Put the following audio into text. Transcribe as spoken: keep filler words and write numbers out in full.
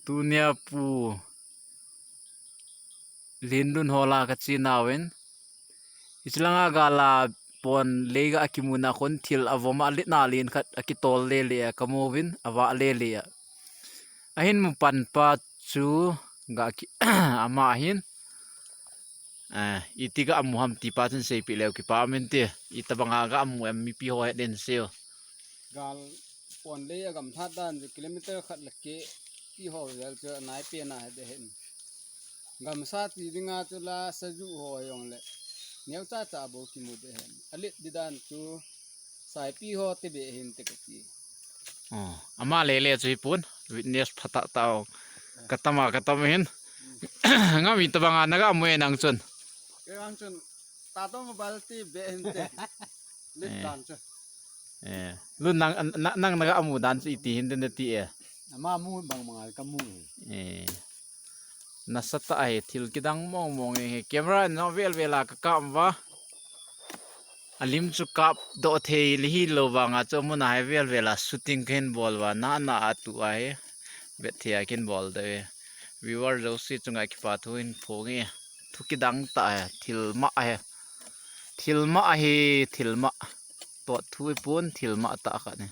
Tunia Pu Lenlun hola kachena uvin. Hiche langa gala pon lei ga akimu na khun thil avom a len a len khat akitol lele a kamu uvin, avah lele a. Ahin mu pan pa chu ga ki, ama hin. Eh, iti ga amu ham ti pa chun seipeh leu kipa um inte. Itabanga ga amu em mipi ho het den seo. Gal pon lei a gamlhat dan chu kilometer khat le keh pi ho vel chu nai pen a het den. Gamsa ti dinga chu la saju ho jong le neocha cha bou kimu den. Alet di dan chu saipi ho te beh hinte kati. Oh, ama lele chu hipon, witness phatah tah o. Katama, katama hin. Ngam itabanga naga mu e nang chun. Kei vang chun, tato mobile ti beh hinte. Lit Eh. Dan chu. Eh, Lun nang, na-, nang naga mu dan chu iti hinte nati e. Ama mu bang bang a kamu e. Eh. Nasatah e, thil kidang mong mong e. Camera in jong vel vel a kakap uva. Alim chu kapdoh thei le hilou vanga chu amun a hi vel vel a shooting kahin bol uva, nana a tu a hi. Vet thei a kahin bol de. Viewer jouse chunga kipa thu hin phong e. Thu kidang tah e, thil mah e. Thil mah ahi, thil mah. Tot thu hipon, thil mah tah khat ni.